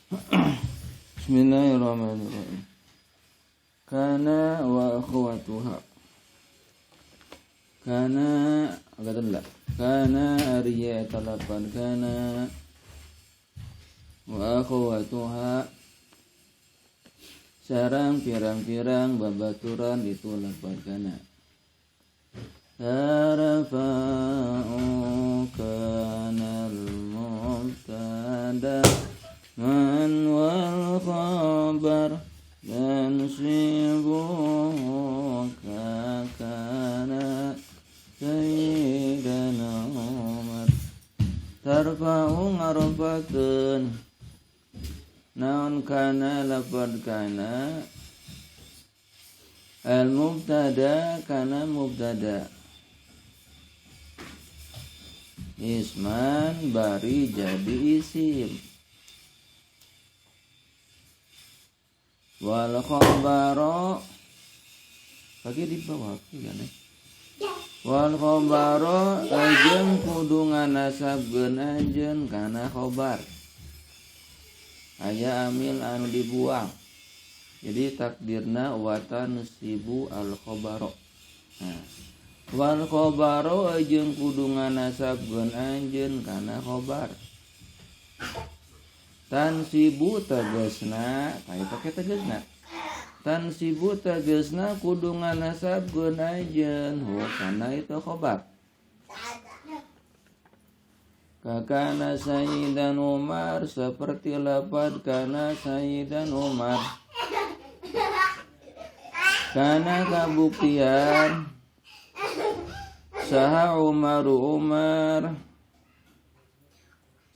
Bismillahirrahmanirrahim. Kana wa akhwatuha. Kana agak kana ariya talapan kana wa akhwatuha sarang pirang-pirang babaturan itu lapan kana. Tarfa'u kana al-mubtada man wal khabar tansibuhu kana sayyidana Umar. Tarfa'u ngarofakeun naon kana lapad kana al mubtada kana mubtada isman bari jadi isim wal khabaro pagi di bawah kan wal khabaro jeung kudu nganasabkeun anjeun kana khobar aya amil anu dibuang jadi takdirna wa tansibu al khabaro. Nah, wal khabaro jeung kudu nganasabkeun anjeun kana khobar tansibu tegasna kayak pakai tegasna tansibu tegasna kudu nganasabkeun anjeun hu kana itu khobar. Kakana Sayyidan Umar seperti lapad kana Sayyidan Umar. Kana kabuktian saha Umaru Umar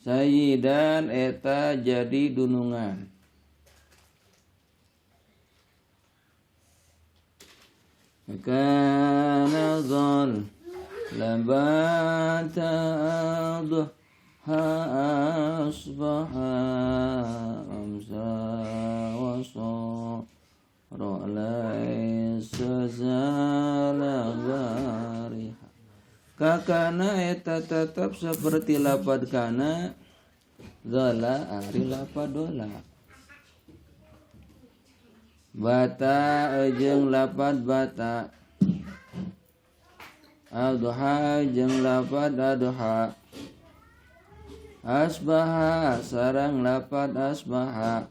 Sayyidan eta jadi dunungan. Kana zal labata adha asbaha amsa wa sara laisa zala bariha. Kakana eta tetap seperti lapad kana zala ari lapad dola bata jeung lapad bata adha jeung lapad adha asbaha sarang lapad asbaha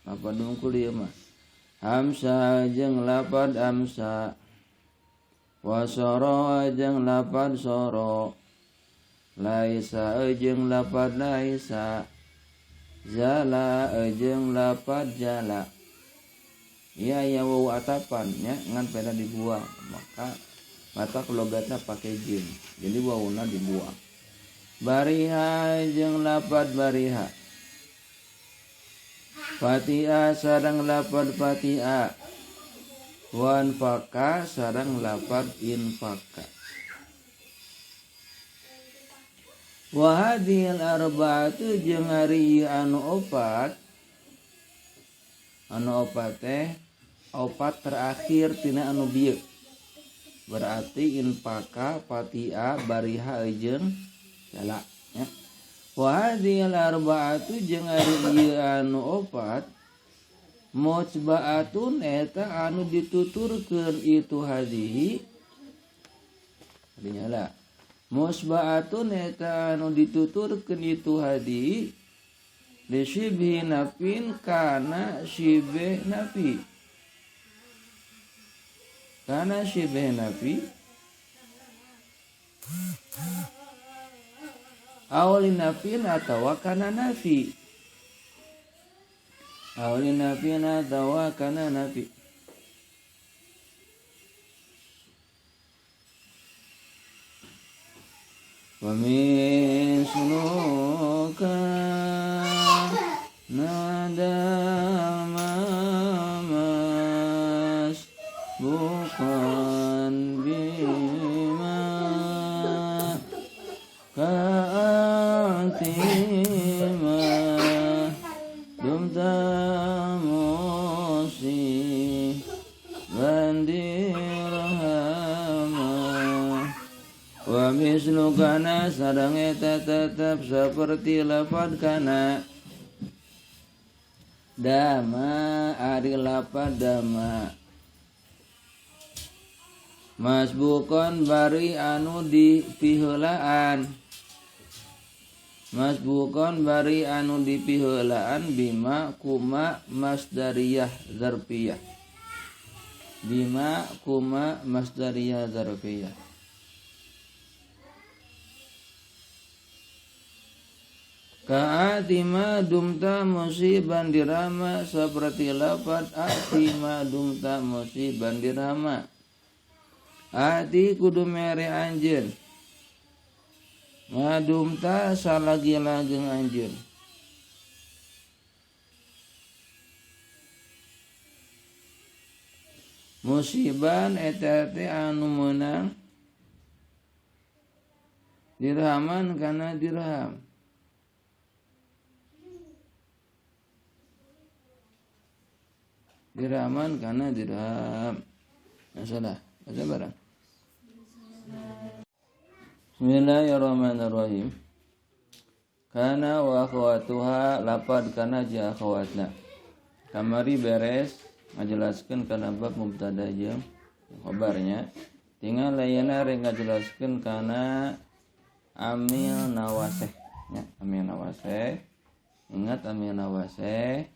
lapad dungkul ieu mah hamsa jeung lapad amsa wasoro jeung lapad soro laisa jeung lapad laisa zala jeung lapad jala. Iya ya wawu atapan nya ngan peda dibuang maka mata logatna pakai jin jadi wawuna dibuang. Bariha jeung lapad bariha fatia sareng lapad fatia wan faka sareng lapad infaka. Wa hadhil arba'atu jeung ari anu opat teh opat terakhir tina anu bieu berarti infaka fatia bariha jeung jala ya. Wa hadhil arba'atu jeung ari ieu anu opat mujbaatun eta anu dituturkeun itu hadhihi artinya lah musbaatun eta anu dituturkeun itu hadhihi li shibhi nafin kana shibhi nafi kana shibhi nafi awli nafin atawa kana nafi awli nafin atawa kana nafi. Wa misluka nadama masbuqan bima ka'atima dumta musi bandirhama. Wa mislu kana sareng eta tetep seperti lapad kana Dama ari lapad dama masbukon bari anu dipiheulaan masbukon bari anu dipiheulaan bima kuma masdariyah zarfiyah bima kuma masdariyah zarfiyah. Ka'atima dumta musiban dirama seperti lafad atima dumta musiban dirama. Ati kudu mere anjeun madumta salagi langgeng anjeun. Musiban eta teh anu meunang dirhaman kana dirham. Dirhaman kana dirham. Masalah, baca barang. Bismillahirrahmanirrahim. Kana wa akhwatuha lapad kana ja akhwatna. Kamari beres ngajelaskeun kana bab mubtada jeung khabarnya. Tinggal layeuna rek ngajelaskeun kana amil nawaseh nya, amil nawaseh. Ingat amil nawaseh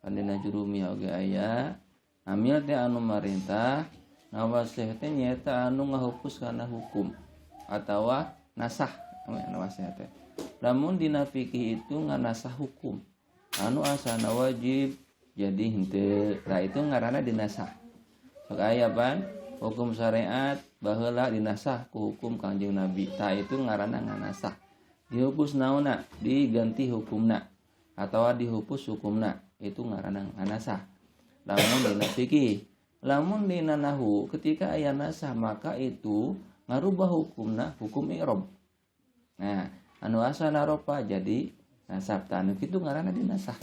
dina jurumi oge aya amil teh anu marintah, nawaseh teh nyaeta anu ngahupus kana hukum atawa nasah. Nawaseh teh lamun dina fikih itu nganasah hukum anu asana wajib jadi henteu, tah itu ngaranna dinasah. Sok aya pan hukum syariat baheula dinasah ku hukum Kangjeng Nabi, tah itu ngaranna nganasah. Dihapus naonna, diganti hukumna atawa dihapus hukumna, itu ngaranna nganasah. Lamun dina fikih, lamun dina nahwu ketika aya nasah maka itu ngarubah hukumna hukum i'rab. Nah, anu asana ropa jadi nasab, tah anu kitu ngaranna dinasah.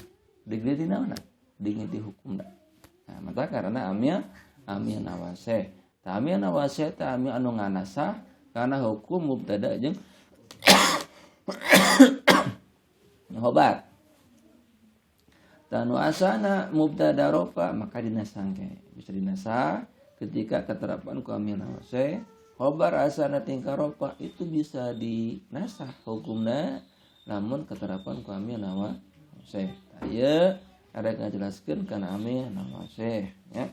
Diganti naonna? Diganti hukumna. Nah, maka karena amil amil nawaseh. Tah amil nawaseh teh amil anu nganasah karena hukum mubtada jeung khobar. Tanu asana mubtada rofa maka dinasah, bisa dinasah ketika keterapan ku amil nawaseh. Khobar asana tingkah rofa itu bisa dinasah hukumna namun keterapan ku amil nawaseh. Ieu arek ngajelaskeun kana amil nawaseh ya.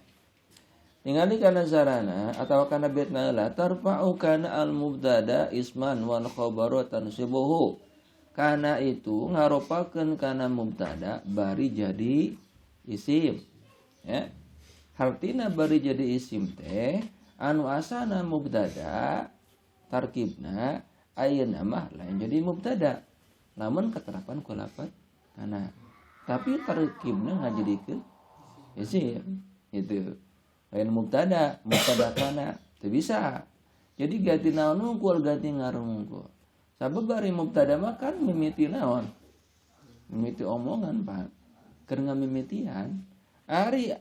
Ningali kana sarana atawa kana betna la tarfa'u kana al mubtada isman wal khabaru tansibuhu. Kana itu ngaropakeun kana mubtada bari jadi isim ya. Hartina bari jadi isim teh anu asana mubtada tarkibna ayeuna mah lain jadi mubtada namun keterapan ku lafaz kana, tapi tarkibna ngajadikeun isim itu lain mubtada, mubtada kana teu bisa. Jadi ganti naon wungkul, ganti ngaran wungkul. Sabab bari mubtada mah kan mimiti naon? Mimiti omongan, Pak. Keur ngamimitian. Ari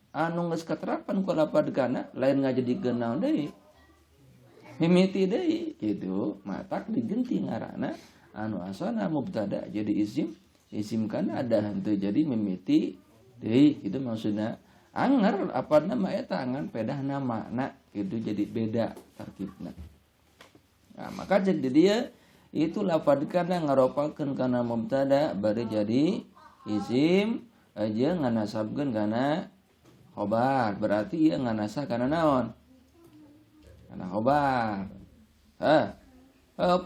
anu geus katerapan ku lapad kana lain ngajadikeun naon deui. Mimiti deui kitu, matak digenti ngaranna anu asana mubtada jadi isim, isim kana ada henteu jadi mimiti deui kitu maksudna. Anger apa nama eta angan pedah nama kitu jadi beda tarkibna. Nah, maka cek di dia itu lafad kana ngaropakeun kana mubtada bari jadi isim aja nganasabkeun kana khobar, berarti ieu nganasah kana naon? Kana khobar. Heh.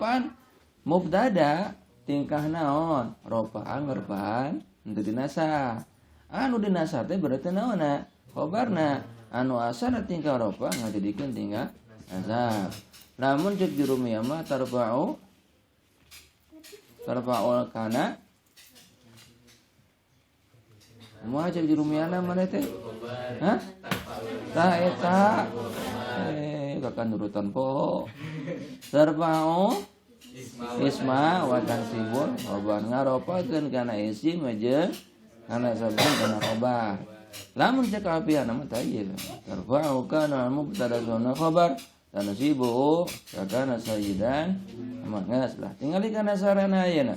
Pan mubtada tingkah naon? Ropa anger pan henteu dinasah. Anu dinasah teh berarti naonna? Khobarna. Anu asana tingkah ropa ngajadikeun tingkah nasab. Namun cek jurumiyah mah tarfa'u tarfa'ul kana moal cek jurumiyahna mana teh? Hah? Tah eta kakan urutan poho. Tarfa'u isma wa tansibul khobar ngaropakeun kana isim jeung kana sabun kana khobar. Lamun cek apiana mah tah ieu tarfa'u kana mubtada zona khobar tanasibu kana sayyidan mangas lah. Tingali kana sarana ayeuna.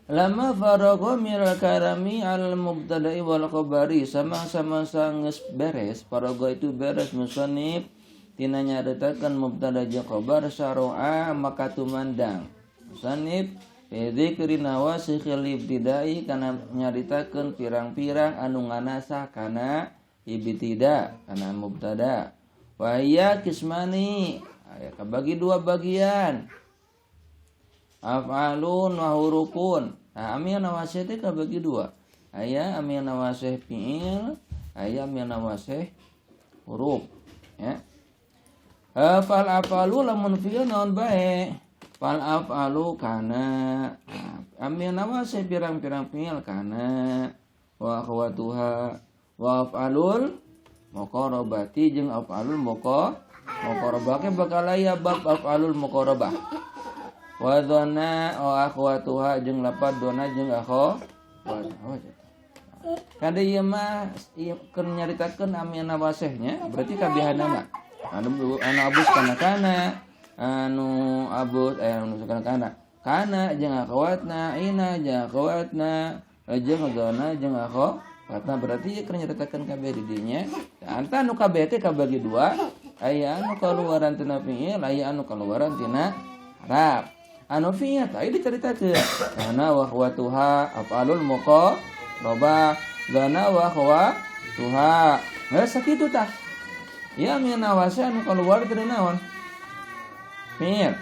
Lama faragha minal kalami al mubtada'i wal khabari sama-sama sangeus beres faragha itu beres musannif tina nyaritakeun mubtada jeung khabar syara'a maka tumandang musannif fi dzikri nawasikhil ibtida'i kana nyaritakeun pirang-pirang anu nganasah kana ibtida kana mubtada wa hiya kismani aya kabagi dua bagian af'alun wa hurufun. Nah, amil nawasih teh kabagi dua. Aya amil nawasih fi'il, aya amil nawasih huruf, ya. Fal af'alu lamun fi'il naon bae? Fal af'alu kana. Amil nawasih pirang-pirang fi'il kana wa akhwatuha wa af'alul muqarabati jeung af'alul muqarabah ke bakal aya bab af'alul muqarabah. Wa dhanna wa akhwatuha jeung lapad dona jeung akhwat. Kada ieu mah keur nyaritakeun amil nawasehnya berarti kabehanana. Anu abus kana kana, anu abus anu kana kana. Kana jeung akhwatna, ina jeung akhwatna, jeung dona jeung akhwatna berarti ieu keur nyaritakeun kabeh di dinya. Anta anu kabeh teh kabagi dua, aya anu kaluaran tina fi'il, aya anu kaluaran tina haraf. Anu fi'il tadi diceritakeun kana wa akhwatuha af'alul muqarabah dana wa akhwatuha geus sakitu tah ya amil nawasih anu kaluar teu naon fi'il.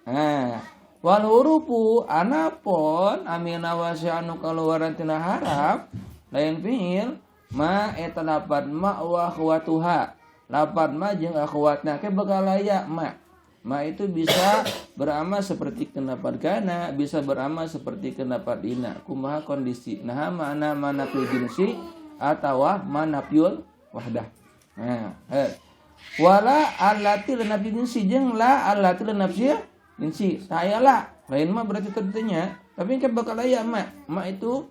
Nah wal hurufu anapun amil nawasih anu kaluaran tina haraf lain fi'il ma eta lapad ma wa akhwatuha lapad ma jeung akhwatna ke bakal aya ma. Ma itu bisa beramal seperti kenapa kana, bisa beramal seperti kenapa dina. Kumaha kondisi? Nah, mana manapil jinsi atawa manapil wahdah. Nah, wala allati lanafsi jinsi jeung la allati lanafsi jinsi. Saya lah, lain mah berarti tentunya. Tapi kan bakal aya ma. Ma itu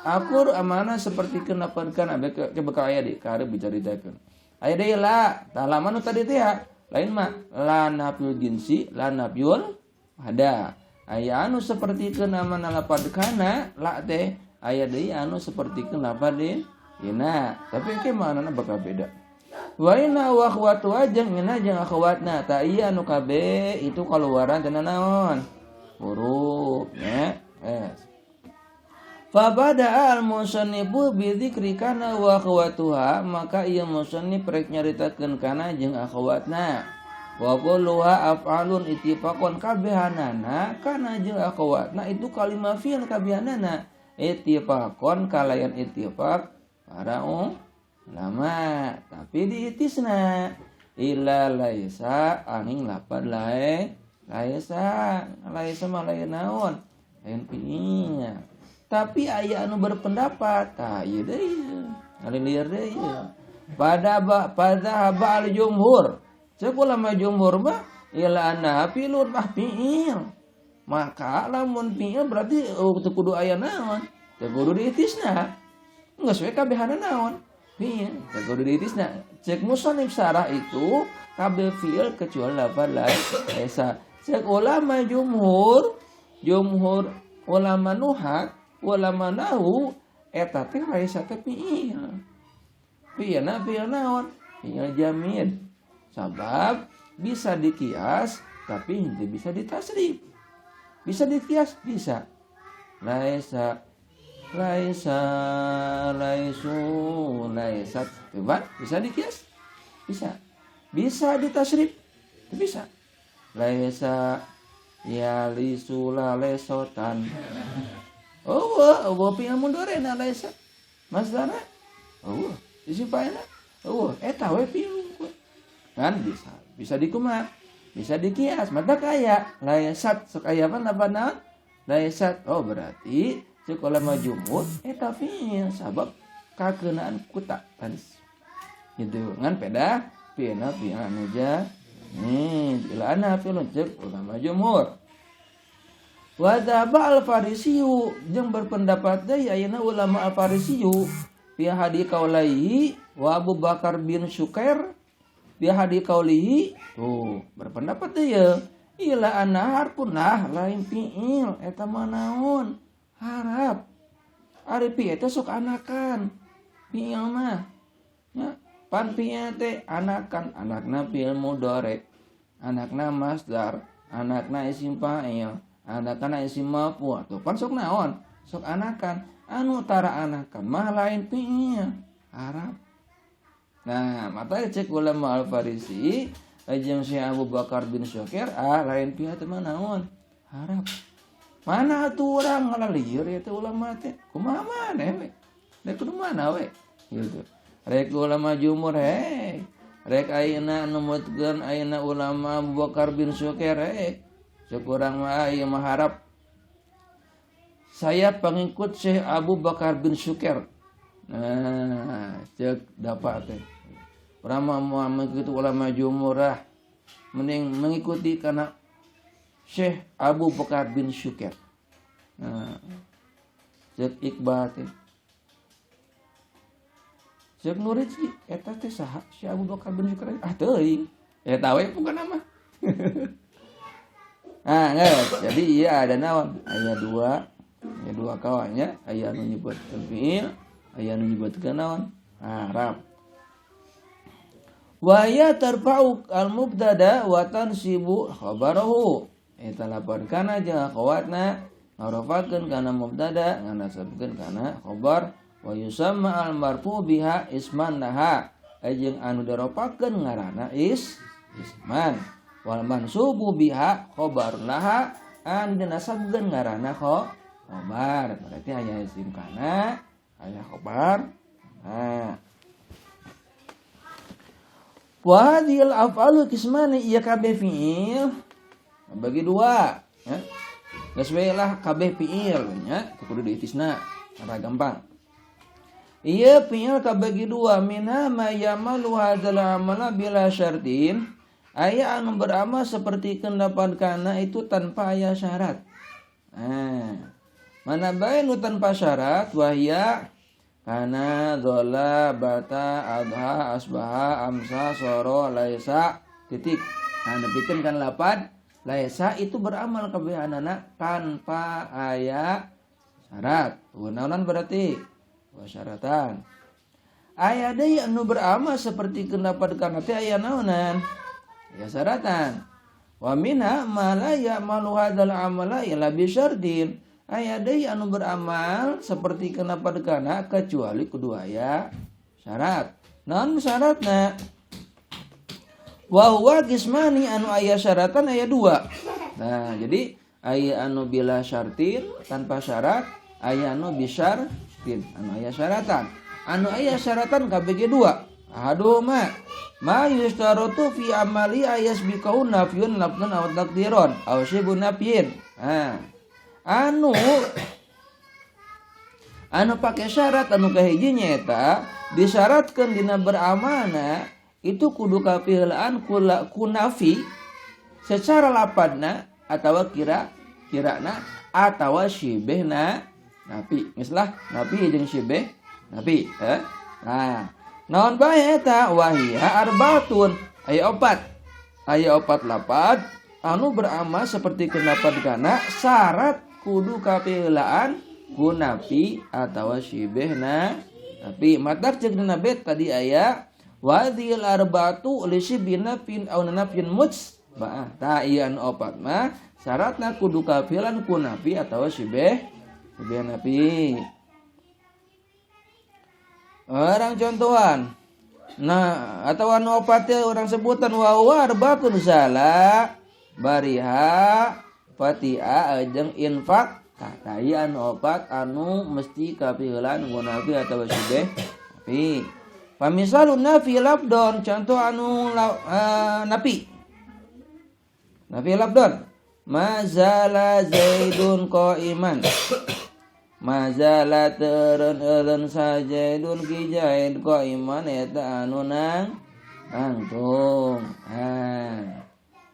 akur amanah seperti kenapa kana ke bakal aya di karep dicaritakeun. Aya deui la, tah la mah nu tadi teh ya. Lain mah la nafyul jinsi la nafyul ada aya anu sapertikeun amana lapad kana la teh aya deui anu sapertikeun lapad ina tapi engke manana bakal beda wa inna wa akhwatu jeung ina jeung akhwatna ta ieu anu kabeh itu kaluaran tina naon huruf nya. Fa bada al musannifu bi dzikri kana wa akhwatuha maka ieu musannif rek nyaritakeun kana jeung akhwatna wa kulluha af'alun ittifaqan kabehanana kana jeung akhwatna itu kalimah fi'il kabehanana ittifaqan kalayan ittifaq para ulama tapi diitisna illa laisa angin lapad lae laisa laisa mah lain naon lain fi'il. Tapi aya anu berpendapat tah ieu deui ngalilir deui pada haba al jumhur ceuk ulama jumhur mah ila anna fi'lun mah fi'il maka lamun fi'il berarti teu kudu aya naon teu kudu diitisna geus we kabehana naon fi'il teu kudu diitisna ceuk musannif syarah itu kabeh fi'il kecuali lafaz laisa ceuk ulama jumhur jumhur ulama nuhat ulama nahu eta teh laisa teh fi'il. Fi'ilna fi'il naon? Fi'il jamid. Sabab bisa dikias tapi henteu bisa ditasrif. Bisa dikias bisa. Laisa laisa laisu laisat. Coba bisa dikias? Bisa. Bisa ditasrif? Bisa. Laisa ya lisu la lesotan. Oh, oh, fi'il mudhari na laisa. Masdara? Oh, isim fa'ilna? Oh, eta we fi'il. Kan bisa, bisa dikumaha, bisa dikias. Mata kaya laisat sok aya apa naon? Laisat. Oh, berarti ceuk ulama jumhur eta fi'il sabab kakeunaan kuta tanis. Gitu. Ngan peda fi'ilna fi'il anu nih, ila anna fi'ilun ceuk ulama jumhur. Wa dzahaba al-Farisiyu jeung berpendapat deui ayeuna ulama al-Farisiyu fi hadi kaulaihi wa Abu Bakar bin Syukair fi hadi kaulihi tuh berpendapat deui Ila anna harpun nah lain fi'il eta mah naon? Harap. Ari fi'il teh sok anakan. Fi'il mah nya pan fi'il teh anakan, anakna fi'il mudhari, anakna masdar, anakna isim fa'il, anakna isim maf'ul. Tuh pan sok naon? Sok anakan. Anu tara anakan mah lain fi'il, harap. Nah, mata cek ulama Al-Farisi jeung Syekh Abu Bakar bin Syukir, lain fi'il teh mah naon? Harap. Mana atuh urang ngalalieur ieu teh ulama teh? Kumaha maneh we? Rek kudu mana we? Gitu. Rek ulama jumhur hei. Rek ayeuna numutkeun ayeuna ulama Abu Bakar bin Syukir hei. Cek urang mah ieu mah harap. Saya pengikut Syekh Abu Bakar bin Syukir. Nah, cek dapat teh. Urang mah moal mengikuti ulama jumhur ah. Mending mengikuti kana Syekh Abu Bakar bin Syukir. Nah, cek Iqbal teh. Cek Nurid sih, eta teh saha Syekh Abu Bakar bin Syukir? Ah teuing. Eta we bukan nama. Nah, geus. Jadi ieu ada naon? Aya dua, aya dua kawannya, aya anu nyebutkeun fi'il, aya anu nyebutkeun naon? Harap. Wa ya tarfa'u al-mubtada wa tansibu khabarahu. Eta lapor kana jeung akhwatna ngarofakeun kana mubtada nganasabkeun kana khabar wa yusamma al-marfu biha isman laha jeung anu dirofakeun ngaranna isman wal mansubu biha khabar laha anu dinasabkeun ngaranna khabar. Berarti aya isim kana aya khabar. Nah, wa hadhil af'alu qismani ieu kabeh fi'il bagi dua ya. Geus we lah kabeh fi'il nya kudu diitisna karena gampang. Ieu fi'il kabagi dua minha ma ya'malu hadzal amala bila syartin. Aya anu beramal seperti kendapat kana itu tanpa aya syarat. Nah, mana bae nu tanpa syarat wahya kana dhola bata adha asbaha amsa soro laisa titik. Nah, nepikeun kan lapad laisa itu beramal kabehanana tanpa aya syarat. Naonan berarti wa syaratan. Aya deui anu beramal seperti kendapat kana teh aya naonan? Aya syaratan. Wa minha ma la ya'malu hadzal amala illa bi syartin. Aya deui anu beramal seperti kenapa kana kecuali kudu aya syarat. Naon syaratna? Wa huwa qismani anu aya syaratan aya dua. Nah, jadi aya anu bila syartin tanpa syarat, aya anu bisyartin anu aya syaratan. Anu aya syaratan KBG dua. Aduh ma yushtaratu fi amali ayasbiqau nafyun lafzun aw taqdiron aw syibun nafyin. Nah, anu pakai syarat anu kahiji nyaeta disyaratkeun dina beramalna itu kudu kapiheulaan kunafi secara lapadna atawa kira-kirana atawa syibehna napi. Geus lah napi jeung syibeh napi Nah, naon bae eta wahia arbaatun aya opat. Aya opat lapad anu beramal seperti kenapa kana syarat kudu kapiheulaan ku napi atawa syibehna napi. Matak ceuk dina bet tadi aya wadhil arba'atu li syibhin nafin aw nafin muts ba'ah. Tah ieu anu opat mah syaratna kudu kafilan ku nafi atawa syibeh nafi. Orang contohan. Nah, atau anu opat teh urang sebutan wa huwa arbaatun zala bariha fatia jeung infak. Tah ieu anu opat anu mesti kafilan ku nafi atawa syibeh nafi. Pamisalun nafi labdon, contoh anu nafi. Nafi labdon. Mazala Zaidun qaiman. Mazala teureun eureun sa Zaidun ki Zaid qaiman eta anu nang nangtung. Ha.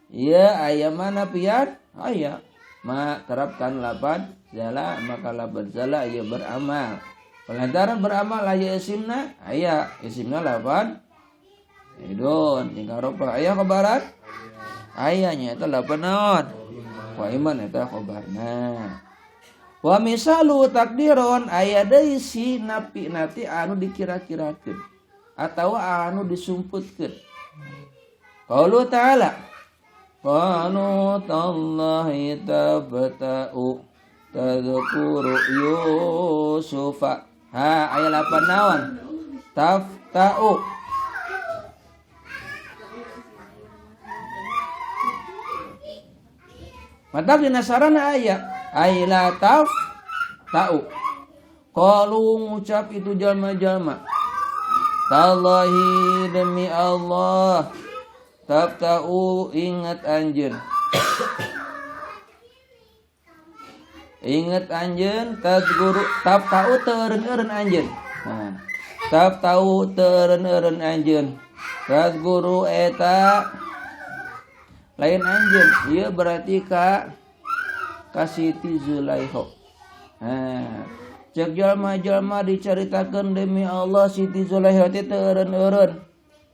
Ieu aya mana pian? Aya. Ma terapkan lapad zala maka lapad zala ieu beramal. Pelantaran beramal aya isimna, aya isimna lapad Zaidun tinggal ropa aya kabaran. Aya nya eta lapan naon? Qaiman eta khobarna. Wa misalu takdiron aya deui si napi nati anu dikira-kirakeun atawa anu disumputkeun. Qaulu ta'ala qalu tallahi tabta'u tadhkuru Yusufa. Ha aya lapan naon? Tafta'u. Matak dina sarana aya aila taf ta'u. Qalu ngucap itu jalma-jalma. Tallahi demi Allah tafta'u ingat anjeun. Ingat anjeun tadguru tafta'u teureun-eureun anjeun. Nah, tafta'u teureun-eureun anjeun. Tadguru eta lain anjeun, ieu berarti ka Siti Zulaikha. Nah, cek jalma-jalma dicaritakeun demi Allah Siti Zulaikha teh teureun-eureun.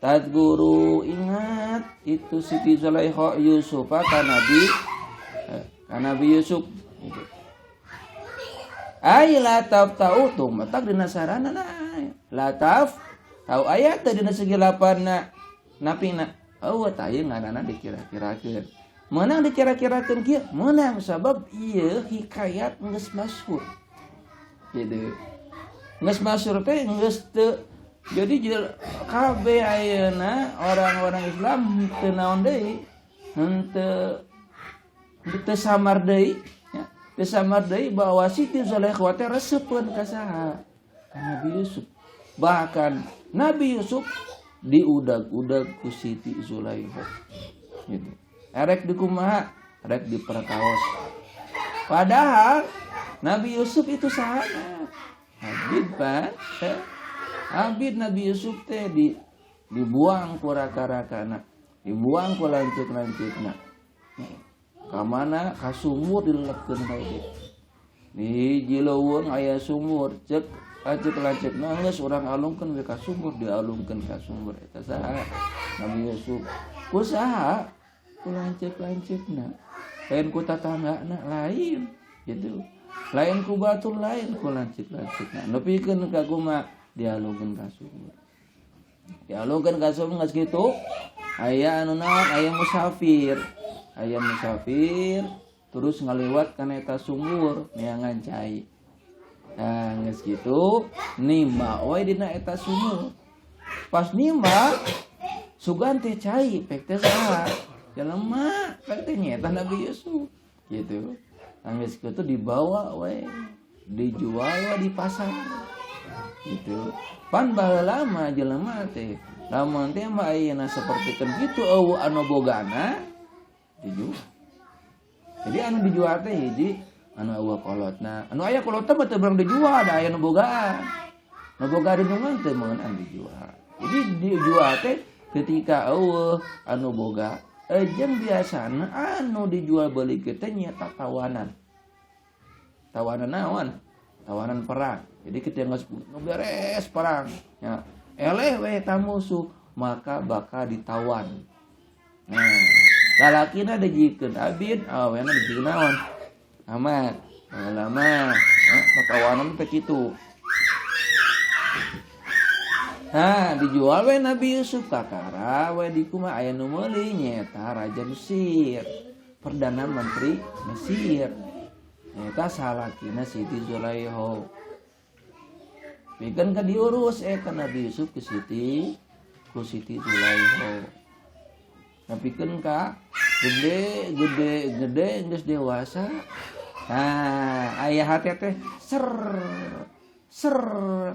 Tadguru ingat itu Siti Zulaikha Yusuf ka Nabi Yusuf gitu. Ai la tafta'u tuh matak dina sarana na. La taf tau aya teh dina segi lapanna napina. Eueuh tah ieu ngaranna dikira-kirakeun. Meunang dikira-kirakeun kieu, meunang sabab ieu hikayat geus masyhur. Gitu. Geus masyhur teh geus teu jadi kabeh ayeuna orang-orang Islam teu naon deui, henteu teu samar deui, ya. Teu samar deui bahwa Siti Zulaikha teh resepeun ka saha? Ka Nabi Yusuf. Bahkan Nabi Yusuf diudag-udag ku Siti Zulaikha. Gitu. Erek dikumaha? Erek diperkaos. Padahal Nabi Yusuf itu sahana. Abid pan, abid Nabi Yusuf teh dibuang ku raka-rakana, dibuang ku lanceuk-lanceukna. Ka mana? Ka sumur dilelepkeun ka itu. Di hiji leuweung aya sumur, cek lanceuk-lanceukna geus urang alungkeun we ka sumur, dialungkeun ka sumur eta saha? Nabi Yusuf. Ku saha? Ku lanceuk-lanceukna. Lain ku tatanggana lain gitu. Lain ku batur lain ku lanceuk-lanceukna. Nepikeun ka kumaha? Dialungkeun ka sumur. Dialungkeun ka sumur geus kitu aya anu naon? Aya musafir. Aya musafir terus ngaliwat kana eta sumur neangan cai. Nah, geus kitu nimba we dina eta sumur. Pas nimba sugan teh cai pek teh saha? Jelema pek teh nyaeta Nabi Yusuf gitu. Nah, geus kitu dibawa we, dijual we di pasar. Gitu. Pan baheula mah jelema teh lamun teh mah ayeuna sapertikeun kitu eueuh anu bogana dijual. Jadi anu dijual teh hiji anu eueuh kolotna. Anu aya kolotna mah teu barang dijual, da aya nu bogaan. Nu boga dindungan teu meunang dijual. Jadi dijual teh ketika eueuh anu boga. Jeung biasana anu dijual beli teh nyaeta tawanan. Tawanan naon? Tawanan perang. Jadi kita geus beres perang, ya. Eleh we ta musuh, maka bakal ditawan. Nah, lalakina dijikeun abid, awena dijikeun naon? Amat. Lama, patawanan teh kitu. Nah, dijual we Nabi Yusuf kakara we di kumaha aya nu meuli nyaeta Raja Mesir, Perdana Menteri Mesir. Nyaeta salakina Siti Zulaikha. Pikeun ka diurus eta Nabi Yusuf ku Siti Zulaikha. Nepikeun ka gede gede gede geus dewasa. Nah, aya hate teh ser ser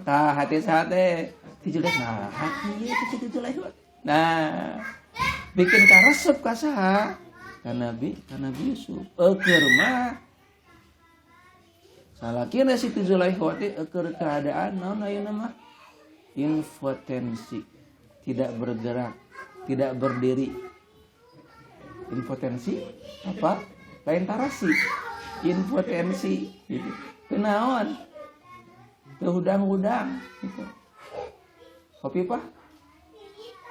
tah hate saha teh dijelas nah hati ieu teh Siti Zulaikha. Nah, bikin karesep ka saha? Ka Nabi Yusuf. Eueur mah salakina Siti Zulaikha teh eueur keadaan naon ayeuna mah? Impotensi, tidak bergerak, tidak berdiri. Impotensi apa? Lain tarasi. Impotensi gitu. Kunaon? Teu hudang-hudang gitu. Kopi apa?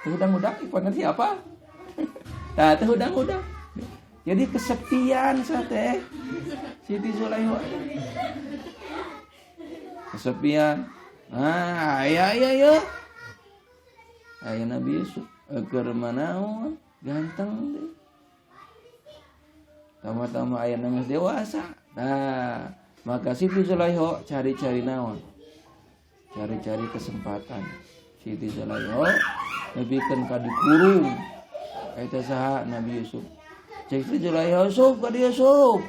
Teu hudang-hudang impotensi apa? Tah teh hudang-hudang. Jadi kesepian sa teh. Siti Zulaikha. Kesepian. Ah, aya aya ya. Aya Nabi Yusuf keur manaon ganteng deh. Tama-tama aya geus dewasa. Nah, maka Siti Zulaikha cari-cari naon? Cari-cari kesempatan. Siti Zulaikha nepikeun ka dikurung. Eta saha Nabi Yusuf. Cek Siti Zulaikha, "Yusuf, ka dieu Yusuf."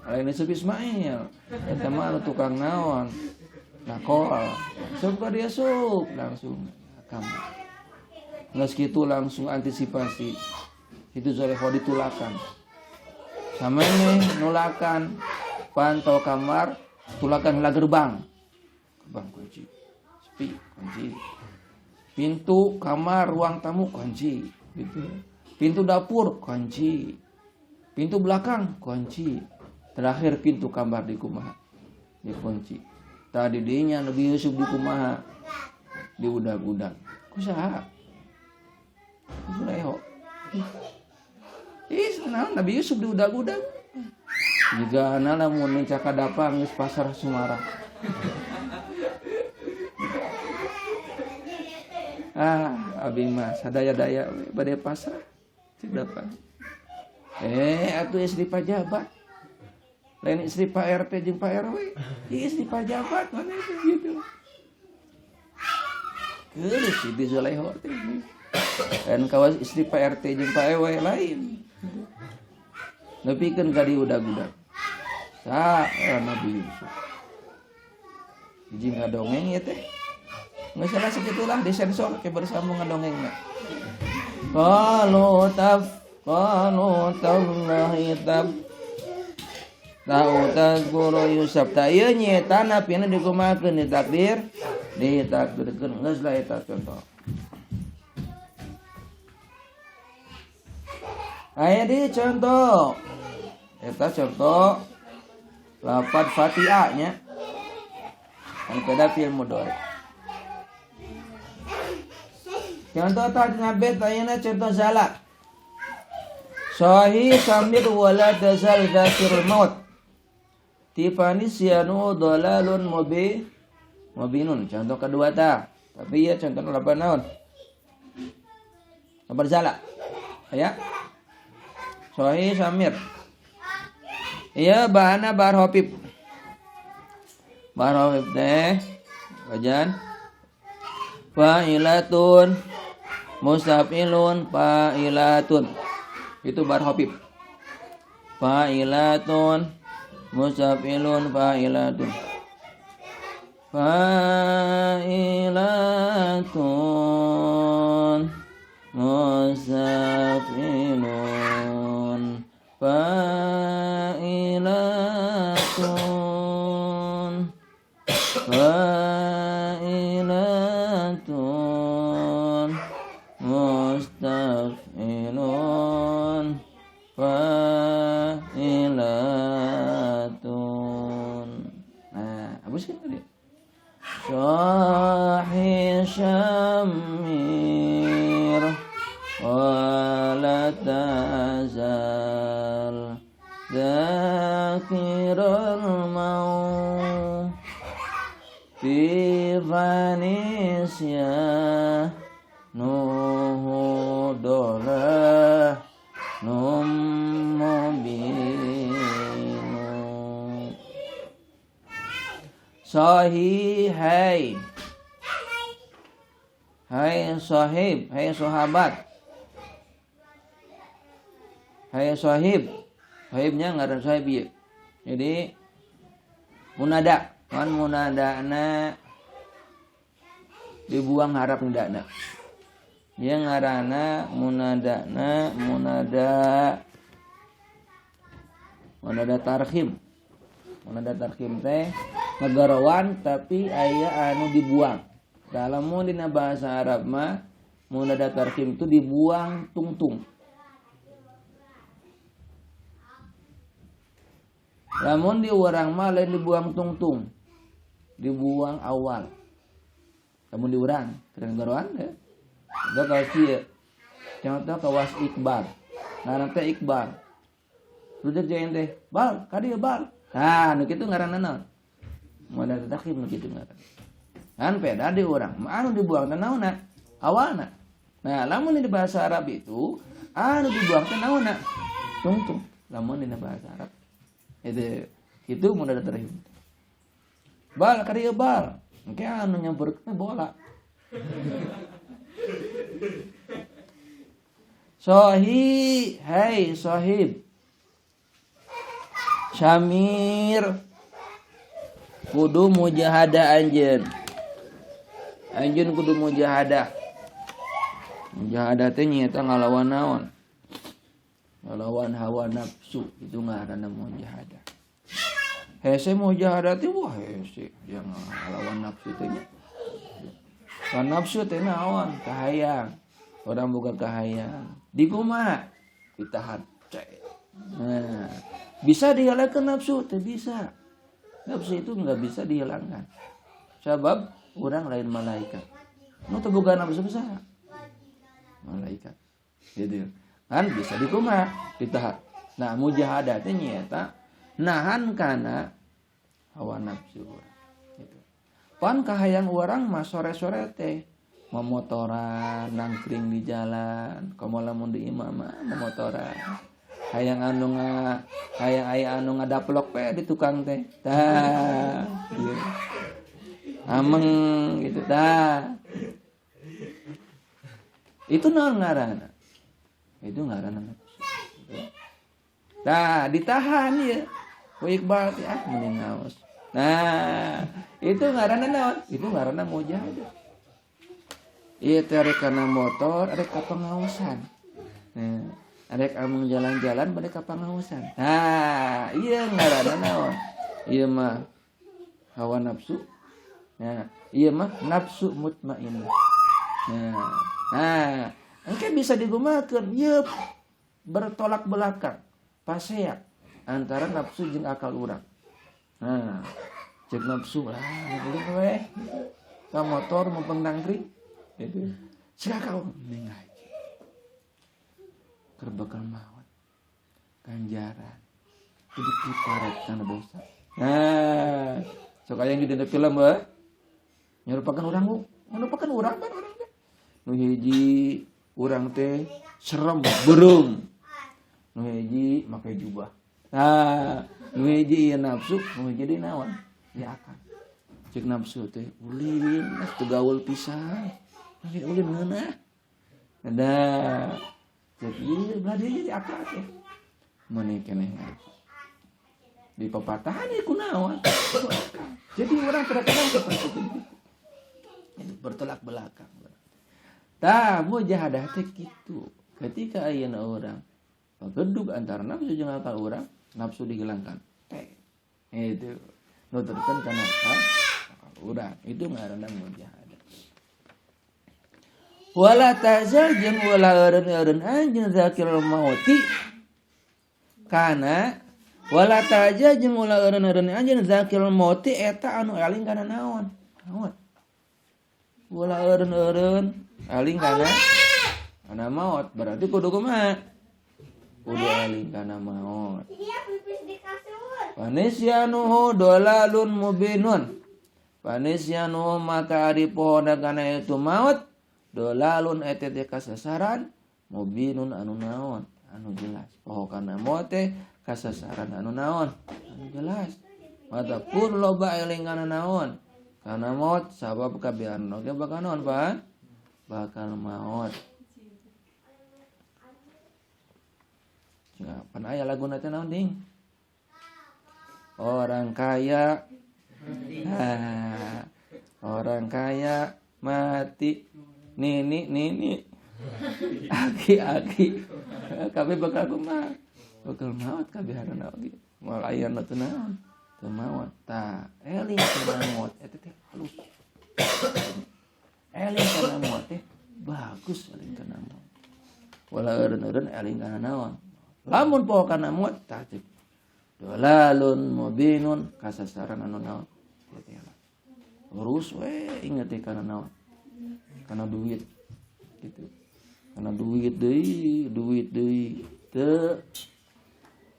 Lain Yusuf Ismail. Eta mah anu tukang naon? Nakol. Yusuf ka dieu Yusuf, langsung kamar. Geus kitu langsung antisipasi. Itu Zulaikha ditulakan. Sama ini nulakan pantau kamar, tulakan heula gerbang. Gerbang kunci. Sepi, kunci. Pintu kamar ruang tamu kunci, gitu. Pintu dapur kunci. Pintu belakang kunci. Terakhir pintu kamar dikumaha? Dikunci. Tadi dinya Nabi Yusuf dikumaha? Diudag-udag. Ku saha? Zulaikha. Ih, naon Nabi Yusuf diudag-udag. Jika lamun cakadapa geus pasar Sumarah. Ah, abi mah sadaya-daya we bade pasrah. Cik dapat. Atuh istri pajabat. Lain istri Pak RT jeung Pak RW. Ieu istri pajabat mana itu gitu. Geus Siti Zulaikha teh. Dan kawas istri Pak RT jeung Pak RW lain. Nepikeun ka diudag-udag. Sa Nabi Yusuf. Hiji ngadongeng ya teh. Nggak salah segitulah disensor ke bersambung ngadongengna. Qalu taf qalu tallahi tab ta'u tazkuru Yusuf. Ta ieu nyaeta napina dikumahakeun ditakdir ditakdirkeun geus lah eta contoh. Aya di contoh. Eta contoh lafad Fatihah nya. Anu kada fi'il mudhari. Contoh tadi ngabet ayeuna contoh zala. Sahih samir wala tazal dzakirul maut. Tifani sianu dalalun mubinun. Contoh kedua ta. Tapi ya contoh lapan naon? Kabar zala. Aya. Sahih samir. Iya bahana bar hopip. Bar hopip teh wajan fa'ilatun mustafilun fa'ilatun. Itu bar hopip. Fa'ilatun mustafilun fa'ilatun. Fa'ilatun mustafilun fa'ilatun fa'ilatun mustafilun fa'ilatun. Nah, habis kan tadi. Sahih syamir wala tazal dzakirul maut fi fanisya nuhu dolah num mubinu. Sahih hai hai sahib, hai sahabat, hai sahib. Sahibnya ngaran sahib ieu. Jadi munada, kan munadana dibuang harap nidana. Dia ngaranna munadana munada munada tarhim. Munada tarhim teh ngagarawan tapi aya anu dibuang. Dalam mun dina bahasa Arab mah munada tarhim itu dibuang tungtung. Lamun di urang mah lain dibuang tungtung, dibuang awal. Lamun di urang keren garoan deh. Contoh kawas ieu. Contoh kawas Iqbal. Ngaran teh Iqbal. Rujuk jeung teh, "Bal, ka dieu bal." Nah, nu kitu ngaranna naon? Modal takhir nu kitu ngaranna. Kan beda di urang, anu dibuang teh naonna? Awalna. Nah, lamun di bahasa Arab itu anu dibuang teh naonna? Tungtung. Lamun di bahasa Arab. Itu modal tarhim. Bal ka dieu bal. Engke anu nyamperkeun bola. Sohi, hai sohib. Syamir kudu mujahadah anjeun. Anjeun kudu mujahadah. Mujahadah teh nyaeta ngalawan naon? Ngalawan hawa nafsu, itu ngaranna mujahadah. Hese mujahadah teh wah hese yang ngalawan nafsu teh nya. Kan nafsu teh naon? Kahayang. Orang boga kahayang. Di kumaha? Ditahan. Nah, bisa dihilangkan nafsu? Teu bisa. Nafsu itu enggak bisa dihilangkan. Sebab orang lain malaikat. Nu teu boga nafsu besar. Malaikat. Gitu. Kan bisa dikumaha? Ditahan. Nah, mujahadah teh nyaeta nahan kana hawa nafsu urang. Gitu. Pan kahayang urang mah sore-sore teh memotoran, nangkring di jalan, komo lamun di imah mah memotoran. Hayang anu nga, hayang aya anu ngadaplok we di tukang teh. Tah, ieu. Ameng gitu tah. Itu naon ngaranna? Itu ngaranna nafsu. Tah, ditahan ieu. Ku Iqbal teh ah mending ngaos. Nah, itu ngaranna naon? Itu ngaranna mujahadah. Ieu teh rek kana motor, rek ka pangaosan. Nah, rek amung jalan-jalan bade ka pangaosan. Nah, ieu ngaranna naon? Ieu mah hawa nafsu. Nah, ieu mah nafsu mutmainnah. Nah, engke bisa digumakeun ieu bertolak belakang, pasea antara nafsu jeung akal urang. Nah, cek nafsu lah, ulin we. Ka motor mumpung nangkring. Itu cek akal mending ngaji. Keur bakal maot. Ganjaran. Kudu kiparet kana dosa. Nah, sok aya di dina film we. Nyerupakan urang, nyerupakan urang kan urang teh. Nu hiji urang teh serem, beureum. Nu hiji make jubah. Nah, nu hiji ieu nafsu, nu hiji deui naon? Ya akal. Cek nafsu teh ulin, teu gaul pisan. Lagi ulin ngeunah. Ada cek ieu belah dieu jadi akal teh. Mun keneh ngaji. Di pepatahan ieu kunaon? Jadi orang kadang-kadang seperti itu. Itu bertolak belakang. Tah mujahadah teh kitu. Ketika ayeuna urang pagedug antara nafsu jeung akal urang, nafsu dihilangkan. Teh. Itu nuturkeun kana akal urang. Itu ngaranna mujahadah. Wala tazal jeung wala eureun-eureun anjeun zakirul mauti. Kana wala tazal jeung wala eureun-eureun anjeun zakirul mauti eta anu eling kana naon? Maut. Wala eureun-eureun eling kana maut, berarti kudu kumaha? Kudu eling kana maut. Panisyanuhu dolalun mubinun. Panisyanuhu maka ari pohona kana itu maut dolalun eta teh kasasaran mubinun anu naon? Anu jelas. Poho kana maut teh kasasaran anu naon? Anu jelas. Mata pun loba eling kana naon? Kana maut sabab kabehan oge bakal naon, Pak? Bakal maut. Ya, pan aya laguna teh naon ding? Orang kaya. Nah, orang kaya mati. Nini nini aki aki kabeh bakal kumaha? Bakal maut kabeh harana oge. Moal aya nu teu naon? Teu maot. Tah, eling kana maot eta teh halus. Eling kana maot teh bagus eling kana maot. Wala eureun-eureun eling kana naon? Lamun poho kana maot tah cek dolalun mubinun kasasaran anu naon? Terus we inget teh kana naon? Karena duit gitu, karena duit deui, duit deui. Teu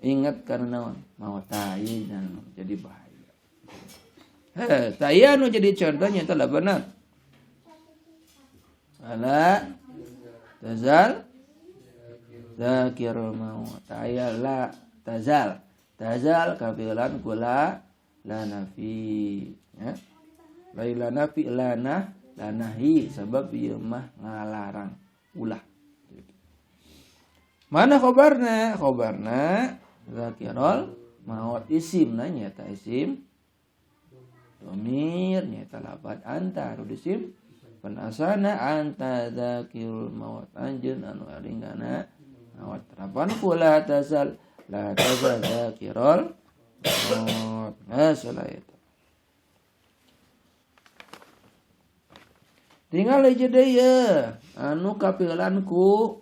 ingat karena naon maot ieu jadi bahaya. Heh, tah ieu anu jadi contohnya teh benar. Ala tazal zakirul maut. Aya la tazal. Tazal kafilan kula la nafi ya. La nafi la nah la nahi sabab ieu mah ngalarang ulah. Mana khobarna? Khobarna zakirul maut isimna nyata isim domir nyata lapad anta anu disim penasana anta zakirul maut anjeun anu aringana maut terapan kula tazal la tazal zakirul maut. Nah, salah itu. Tinggal aja deh ya anu kapilan ku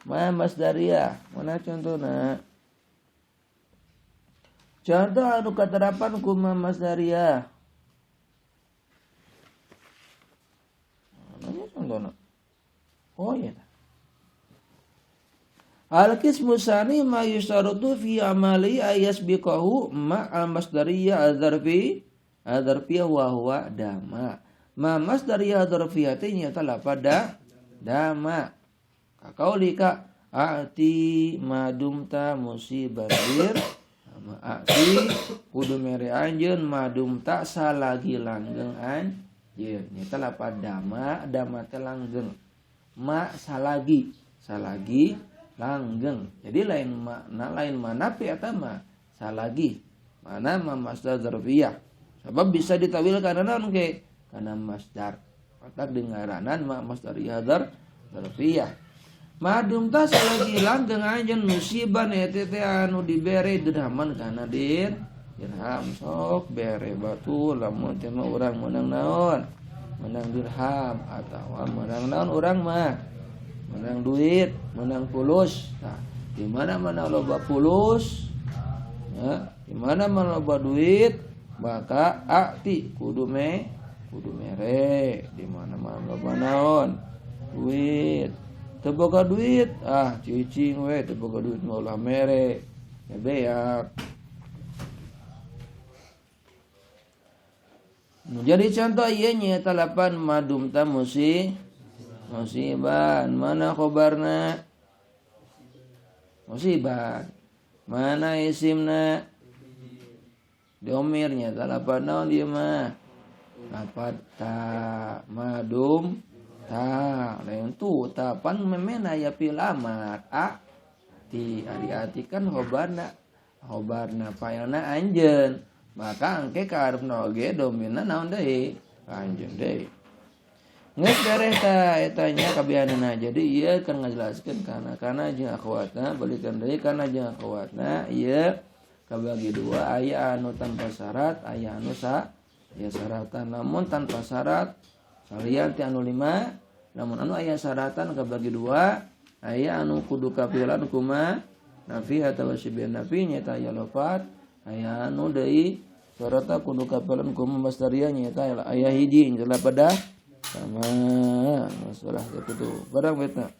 ma masdariyah. Mana contohna? Contoh anu katerapan ku ma masdariyah. Mana contohna? Oh iya. Al-qismu tsani ma yustaratu fi amali ayasbiqahu ma al-masdariyah adzarfi adzarfiyah wa huwa dama. Ma masdariyah adzarfiyah teh nyata pada dama. Kakaulika a'ti madumta musibatir a'ti kudu mere anjeun madumta salagi langgeng anjeun. Nyata lapad dama, dama teh langgeng. Ma salagi, salagi langgeng. Jadi lain makna lain manapi eta mah salagi. Mana ma masdar dzarfiyah. Sebab bisa ditawil kana naon ge? Kana masdar. Patak dingaranan ma masdariyah dzarfiyah. Madum ta salagi langgeng anjeun musiban eta teh anu dibere dirhaman kana dirham sok bere batu lamun teh mah urang meunang naon? Meunang dirham atawa meunang naon urang mah? Meunang duit, meunang pulus. Nah, di mana-mana loba pulus, ya, di mana-mana loba duit, maka akti kudu mere. Di mana-mana loba naon? Duit. Teu boga duit, ah cicing we teu boga duit mah ulah mere. Ya beak. Jadi contoh ieu nyaeta lapan madumta musiban. Mana khobarna? Musiban. Mana isimna? Domir nyaeta lapan naon ieu mah? Lapan ta madum ta lain tu tapan memena ya pil amar a ti ari ati kan khobarna khobarna failna anjeun maka angke ka harupna oge domina naon deui anjeun deui geus beres ta eta nya kabihanana. Jadi ieu kan ngajelaskeun kana jeung akhwatna balikeun deui kana jeung akhwatna ieu kabagi dua aya anu tanpa syarat aya anu sa ya syaratan. Lamun tanpa syarat salian ti anu 5, lamun anu aya syaratan kabagi dua, aya anu kudu kapilan kuma nafi atawa sibih nafi nyata aya lafat, aya anu deui syarata kudu kapilan kuma masdariyah nyata aya hiji pada sama masalah kitu barang beta.